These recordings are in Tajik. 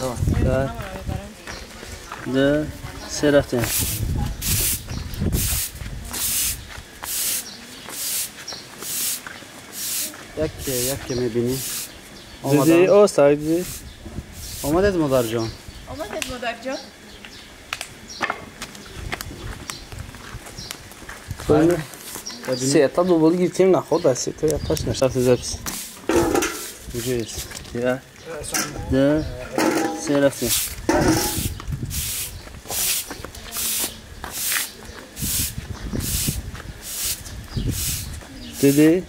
یک دو سه رفتیم. یک میبینی. دیدی او سایدی. آمدید مادر جان. آمدید مادر جان. سه تا دوبل گرفتیم نخود سه تا یاتاش نشد زپس. وجود. یک دو سه رفتیم. دیدی؟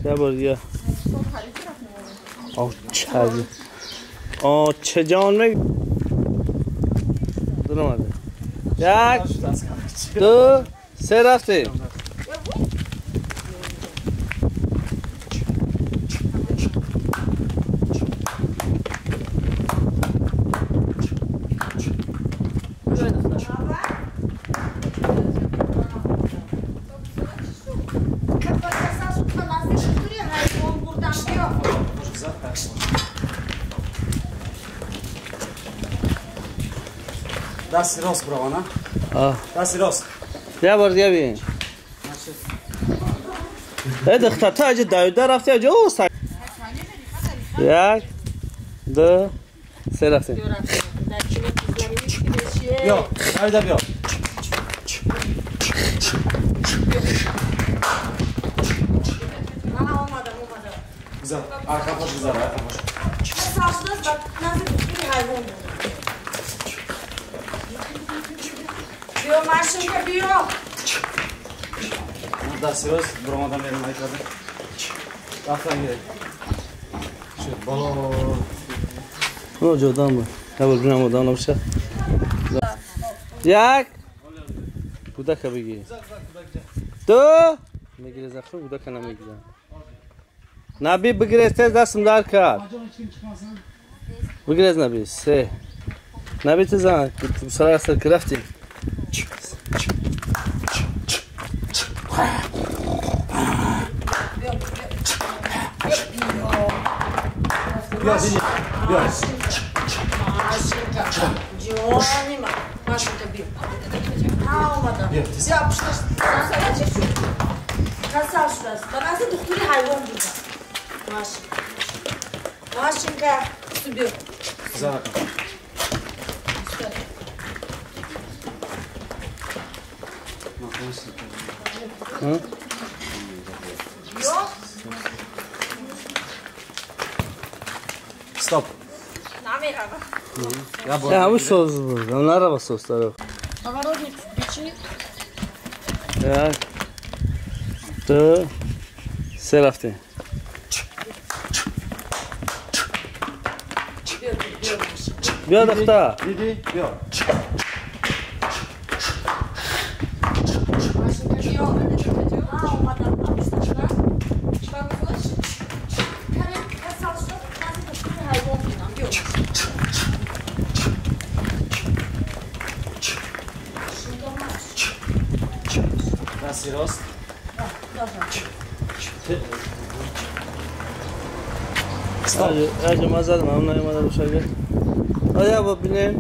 یه بار دیگه. آه چه آه چه جان می درآمده. یک دو سه رفتیم. دست راست برو نه؟ دست راست. یه بار دیگه ببین. ای دختر تو اجه دویده رفتی اجه او سگ. یک دو سه رفتیم. بیا دویده بیا. Güzel. Arka boş güzel. Arka boş. Биё Машенька, биё. Дасти рост буромадан берун айкарда. Рафтан гирек. Шуд боло. О ҷодан буд. Ябор бинам одам набоша. Як кӯдака бигир. Ду мегире захр кӯдака намегирам. Наби бигирез тез дастам дар кард. Бигирез Наби. Се. Наби тез сара сар рафтим. بیا دیدی بیا. Машенька, ҷони ман. Машенька биё. Омадам. Биё пушташ. Касал шудааст. Ба назди духтури ҳайвон бурдам. Машенька. Машенька, биё. Биё. Стоп. Ya bu sos bu. Onlar araba sosları. Поворотник включи. یک دو سه رفتیم. بیا دختر. دیدی؟ بیا. دستی راست. اجه ما زدم هم نیومده باشه. آیا با بینیم.